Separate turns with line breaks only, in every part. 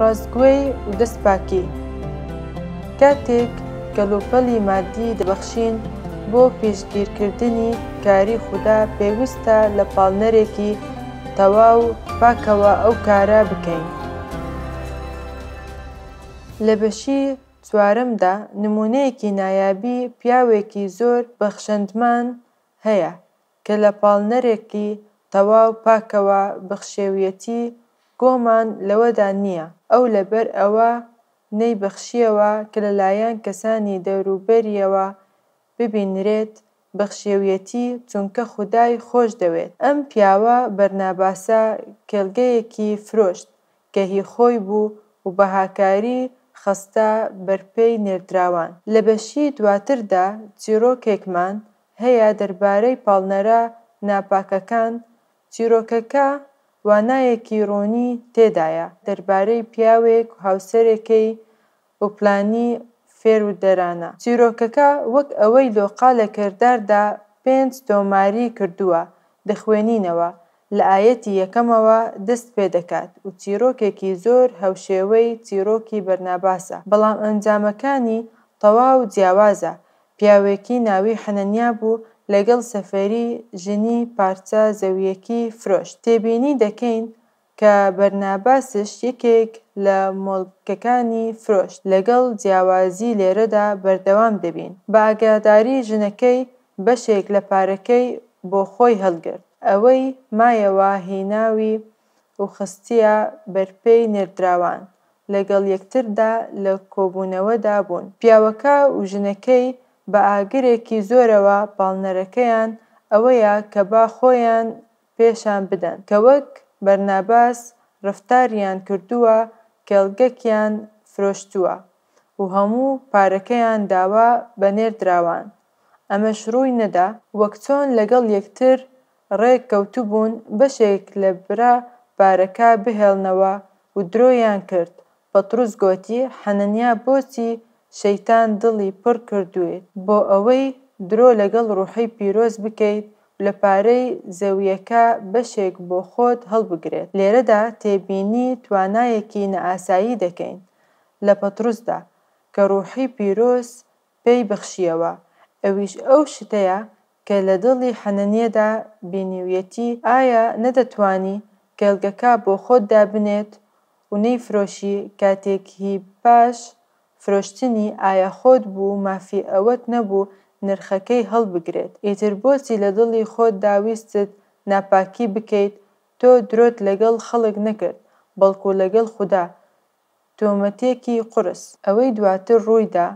ڕاستگۆی و دەست پاکی. کاتێک کەلوپەلی مادی دەبەخشین بۆ پشتگیرکردنی کاری خودا پێویستە لە پاڵنەرێکی تەواو پاکەوە ئەو کارە بکەین. لە بەشی چوارەمدا نموونەیەکی نایابی پیاوێکی زۆر بەخشندمان هەیە کە لە پاڵنەرێکی تەواو پاکەوە بەخشێویەتی گۆمان لەوەدا نییە ئەو لەبەر ئەوە نەیبەخشییەوە کە لەلایەن کەسانی دەوروبەرییەوە ببینرێت بەخشێویەتی چونکە خودای خۆش دەوێت. ئەم پیاوە بەرناباسە کێڵگەیەکی فرۆشت کە هی خۆی بوو و بە هاکاری خستە بەرپێی نێردراوان. لە بەشی دواتردا چیڕۆکێکمان هەیە دەربارەی پاڵنەرە ناپاکەکان، چیرۆکەکە وانایەکی ڕوونی تێدایە دەربارەی پیاوێک و هاوسەرێکەی و پلانی فێرودەرانە. چیرۆکەکە وەک ئەوەی لۆقا لە کرداردا پێنج تۆماری کردووە دەخوێنینەوە، لە ئایەتی یەکەمەوە دەست پێدەکات و چیرۆکێکی زۆر هاوشێوەی چیرۆکی بەرناباسە، بەڵام ئەنجامەکانی تەواو جیاوازە، پیاوێکی ناوی حەنەنیا بوو لەگەڵ سەفەری ژنی پارچە زەوییەکی فرۆشت. تێبینی دەکەین کە بەرناباسش یەکێک لە مۆڵگەکانی فرۆشت، لەگەڵ جیاوازی لێرەدا بەردەوام دەبین. بە ئاگاداری ژنەکەی بەشێک لە پارەکەی بۆ خۆی هەڵگرت، ئەوەی مایەوە هیناوی و خستیە بەرپێی نێردراوان، لەگەڵ یەکتردا لە کۆبوونەوەدا بوون. پیاوەکە و ژنەکەی بە ئاگرێکی زۆرەوە پاڵنەرەکەیان ئەوەیە کە با خۆیان پێشان بدەن کە وەک بەرناباس ڕەفتاریان کردووە کێڵگەکیان فرۆشتووە و هەموو پارەکەیان داوە بە نێردراوان. ئەمەش ڕووی نەدا. وەک چۆن لەگەڵ یەکتر ڕێک کەوتبوون بەشێک لە برا پارەکە بهێڵنەوە و درۆیان کرد، پەتڕوس گۆتی، حەنەنیا بۆچی شەیتان دڵی پڕ کردوویت بۆ ئەوەی درۆ لەگەڵ ڕوحی پیرۆز بکەیت و لە پارەی زەوییەکە بەشێک بۆ خۆت هەڵبگرێت؟ لێرەدا تێبینی توانایەکی نائاسایی دەکەین لە پەتڕوسدا کە ڕوحی پیرۆز پێی بەخشییەوە، ئەویش ئەو شتەیە کە لە دڵی حەنەنیەدا بینیویەتی، ئایا نەدەتوانی کێڵگەکە بۆ خۆت دابنێت و نەیفرۆشی کاتێک هی پاش فرۆشتنی ئایا خۆت بوو مافی ئەوەت نەبوو نرخەکەی هەڵبگرێت ئیتر بۆچی لە دڵی خۆتدا ویستت ناپاکی بکەیت تۆ درۆت لەگەڵ خەڵک نەکرد بەڵکو لەگەڵ خودا تۆمەتێکی قورس. ئەوەی دواتر ڕوویدا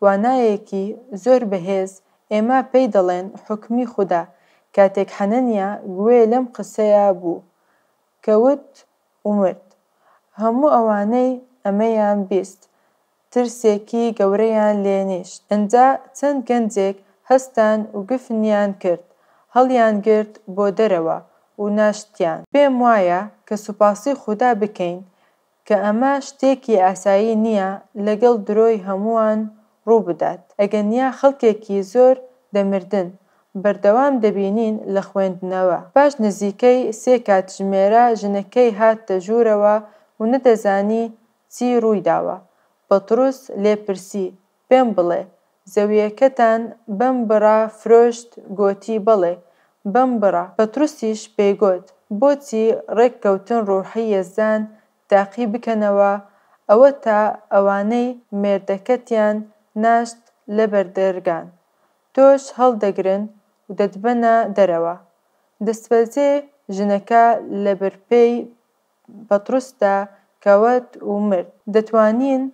وانایەکی زۆر بەهێز ئێمە پێی دەڵێن حوکمی خودا کاتێک حەنەنیا گوێ لەم قسەیە بوو کەوت و مرد هەموو ئەوانەی ئەمەیان بیست ترسێکی گەورەیان لێ نیشت ئنجا چەند گەنجێک هەستان و گفنیان کرد هەڵیانگرت بۆ دەرەوە و ناشتیان. پێم وایە کە سوپاسی خودا بکەین کە ئەمە شتێکی ئاسایی نییە لەگەڵ درۆی هەمووان ڕووبدات، ئەگەنیا خەڵکێکی زۆر دەمردن، بەردەوام دەبینین لە خوێندنەوە. پاش نزیکەی سێ کاتژمێرە ژنەکەی هاتە ژوورەوە و نەدەزانی چی ڕوویداوە، پەتڕوس لێپرسی، پێم بڵێ، زەوییەکەتان بەم بڕە فرۆشت گۆتی بەڵێ، بەم بڕە. پەتڕوسیش پێیگۆت، بۆچی ڕێک کەوتن ڕووحی یەزدان تاقی بکەنەوە، ئەوەتا ئەوانەی مێردەکەتیان ناشت لە بەردەرگان، تۆش هەڵدەگرن و دەتبەنە دەرەوە. دەستبەجێ ژنەکە لە بەرپێی پەتڕوسدا کەوت و مرد. دەتوانین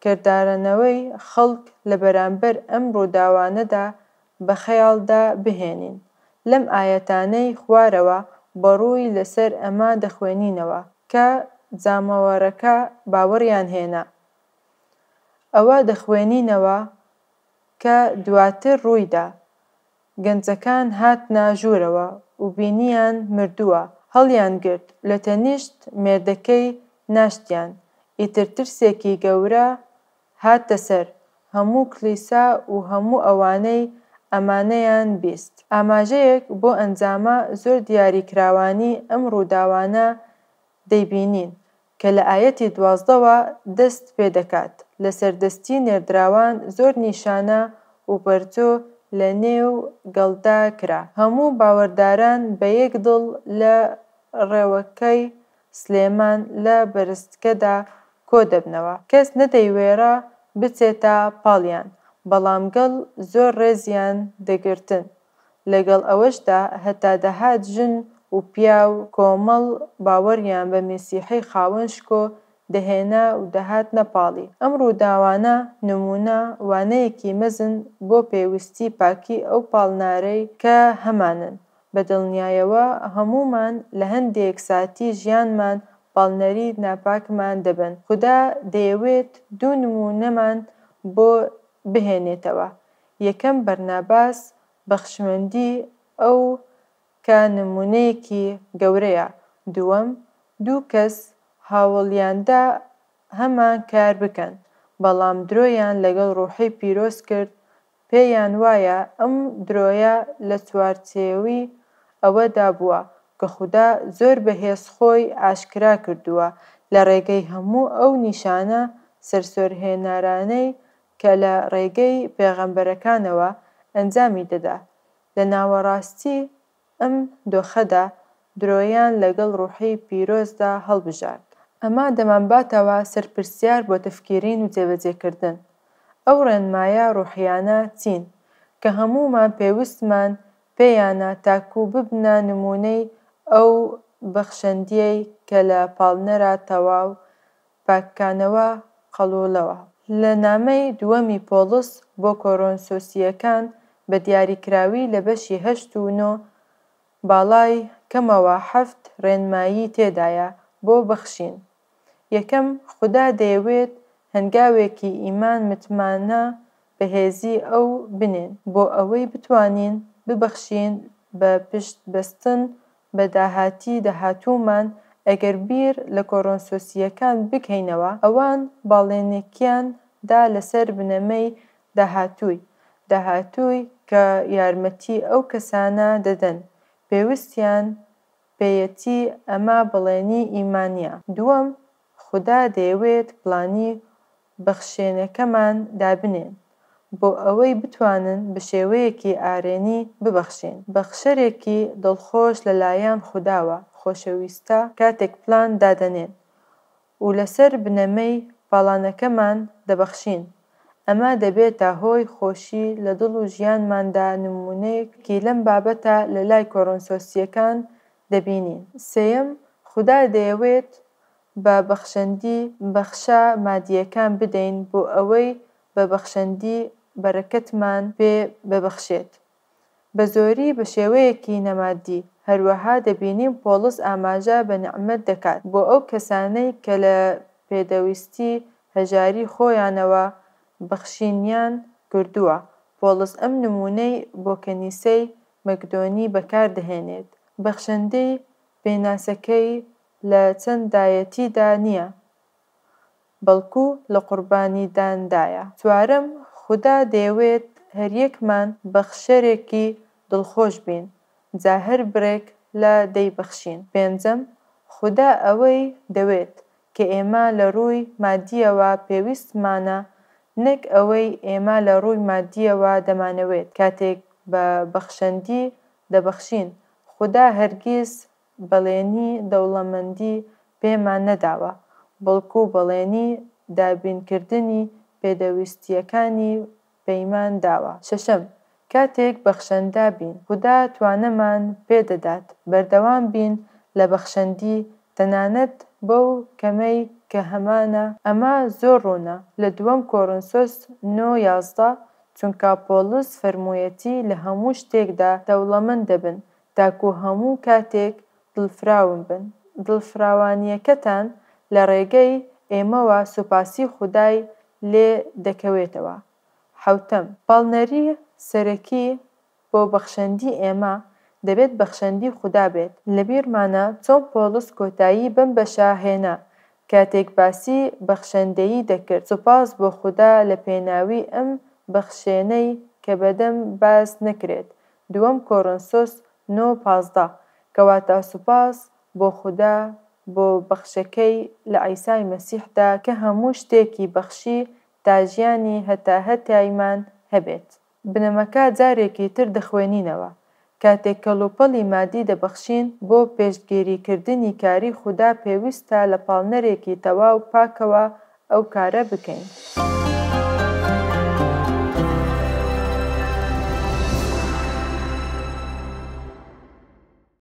کردارەنەوەی خەڵک لە بەرامبەر ئەم ڕووداوانەدا بە خەیاڵدا بهێنین. لەم ئایەتانەی خوارەوە بە ڕووی لەسەر ئەمە دەخوێنینەوە کە جامەوەرەکە باوەڕیان هێنا. ئەوە دەخوێنینەوە کە دواتر ڕوویدا. گەنجەکان هاتنە ژوورەوە و بینیان مردووە، هەڵیانگرت و لە تەنیشت مێردەکەی ناشتیان. ئیتر ترسێکی گەورە هاتە سەر هەموو کڵیسا و هەموو ئەوانەی ئەمانەیان بیست. ئاماژەیەک بۆ ئەنجامە زۆر دیاریکراوانی ئەم ڕووداوانە دەیبینین. کە لە ئایەتی دوازدەوە دەست پێ دەکات، لەسەر دەستی نێردراوان زۆر نیشانە و پەرجۆ لە نێو گەلدا کرا. هەموو باوەرداران بە یەک دڵ لە ڕێوەکەی سلێمان لە بەرزگەدا کۆ دەبنەوە. کەس نەدەیوێرا بچێتە پاڵیان، بەڵام گەل زۆر ڕێزیان دەگرتن. لەگەڵ ئەوەشدا هەتا دەهات ژن و پیاو کۆمەڵ باوەڕیان بە مەسیحی خاوەن شکۆ دەهێنا و دەهاتنە پاڵی. ئەم ڕووداوانە نموونە وانەیەکی مەزن بۆ پێویستی پاکی ئەو پاڵنەرەی کە هەمانن. بە دڵنیایەوە هەموومان لە هەندێک ساتی ژیانمان پاڵنەری ناپاکمان دەبن. خودا دەیەوێت دوو نموونەمان بۆ بهێنێتەوە. یەکەم بەرناباس بەخشمەندی ئەو کە نموونەیەکی گەورەیە. دووەم، دوو کەس هەوڵیاندا هەمان کار بکەن، بەڵام درۆیان لەگەڵ ڕۆحی پیرۆز کرد، پێیان وایە ئەم درۆیە لە چوارچێوی ئەوەدا بووە کە خودا زۆر بەهێز خۆی ئاشکرا کردووە لە ڕێگەی هەموو ئەو نیشانە سەرسوڕهێنەرانەی کە لە ڕێگەی پێغەمبەرەکانەوە ئەنجامی دەدا. لە ناوەڕاستی ئەم دۆخەدا درۆیان لەگەڵ ڕۆحی پیرۆزدا هەڵبژارد. ئەمە دەمانباتەوە سەر پرسیار بۆ تەفکیرین و جێبەجێکردن. ئەو ڕێنمایە ڕۆحیانە چین کە هەموومان پێویستمان پێیانە تاکو ببنە نموونەی ئەو بەخشندیەی کە لە پاڵنەرە تەواو پاکانەوە قەڵوڵەوە؟ لە نامەی دووەمی پۆڵس بۆ کۆرۆنسۆسییەکان بە دیاریکراوی لە بەشی هەشت و نۆ باڵای کەمەوە حەفت ڕێنمایی تێدایە بۆ بەخشین. یەکەم، خودا دەیەوێت هەنگاوێکی ئیمان متمانە بەهێزی ئەو بنێن بۆ ئەوەی بتوانین ببەخشین بە پشت بەستن بە داهاتی داهاتوومان ئەگەر بیر لە کۆرۆنسۆسییەکان بکەینەوە ئەوان بەڵێنێکیان دا لەسەر بنەمای داهاتووی داهاتووی کە یارمەتی ئەو کەسانە دەدەن پێویستیان پێیەتی ئەمە بەڵێنی ئیمانییە. دووەم، خودا دەیەوێت پلانی بەخشینەکەمان دابنێن بۆ ئەوەی بتوانن بە شێوەیەکی ئارێنی ببەخشین. بەخشەرێکی دڵخۆش لەلایەن خوداوە خۆشەویستە کاتێک پلان دادەنێن و لەسەر بنەمای پلانەکەمان دەبەخشین. ئەمە دەبێتە هۆی خۆشی لە دڵ و ژیانماندا نموونەیەکی لەم بابەتە لە لای کۆرۆنسۆسییەکان دەبینین. سێیەم، خودا دەیەوێت بە بەخشندی بەخشە مادییەکان بدەین بۆ ئەوەی بە بەخشندی بەرەکەتمان پێ ببەخشێت. بە زۆری بە شێوەیەکی نەمادی. هەروەها دەبینین پۆڵس ئاماژە بە نیعمەت دەکات بۆ ئەو کەسانەی کە لە پێدەویستی هەژاری خۆیانەوە بەخشینیان کردووە. پۆڵس ئەم نموونەی بۆ کەنیسەی مەکدۆنی بەکار دەهێنێت. بەخشندەی پێناسەکەی لە چەندایەتیدا نییە، بەڵکو لە قوربانیداندایە. چوارەم، خودا دەیەوێت هەریەکمان بەخشەرێکی دڵخۆش بین، جا هەر بڕێک لە دەیبەخشین. پێنجەم، خودا ئەوەی دەوێت کە ئێمە لە ڕووی مادییەوە پێویستمانە نەک ئەوەی ئێمە لە ڕووی مادییەوە دەمانەوێت. کاتێک بە بەخشندی دەبەخشین، خودا هەرگیز بەڵێنی دەوڵەمەندی پێمان نەداوە، بەڵکو بەڵێنی دابینکردنی پێداویستییەکانی پێمان داوە. شەشەم، کاتێک بەخشندە بین، خودا توانامان پێدەدات بەردەوام بین لە بەخشندی تەنانەت بەو کەمەی کە هەمانە. ئەمە زۆر ڕوونە لە دووەم کۆرنسۆس نۆ 11، چونکە پۆڵس فەرموویەتی لە هەموو شتێکدا دەوڵەمەند دەبن تاکو هەموو کاتێک دڵفراون بن. دڵفراوانییەکەتان لە ڕێگەی ئێمەوە سوپاسی خودای لێ دەکەوێتەوە. حەوتەم، پاڵنەری سەرەکی بۆ بەخشندی ئێمە دەبێت بەخشندی خودا بێت. لەبیرمانە چۆن پۆڵس کۆتایی بەم بەشە هێنا کاتێک باسی بەخشندەیی دەکرد. سوپاس بۆ خودا لە پێناوی ئەم بەخشێنەی کە بەدەم باس نەکرێت. دووەم کۆرنسۆس نۆ 15. کەواتە سوپاس بۆ خودا بۆ بەخشەکەی لە عیسای مەسیحدا کە هەموو شتێکی بەخشی تا ژیانی هەتاهەتایمان هەبێت. بنەمەکە جارێکی تر دەخوێنینەوە، کاتێک کەڵوپەڵی مادی دەبەخشین بۆ پێشتگیریکردنی کاری خودا پێویستە لە پاڵنەرێکی تەواو پاکەوە ئەو کارە بکەین.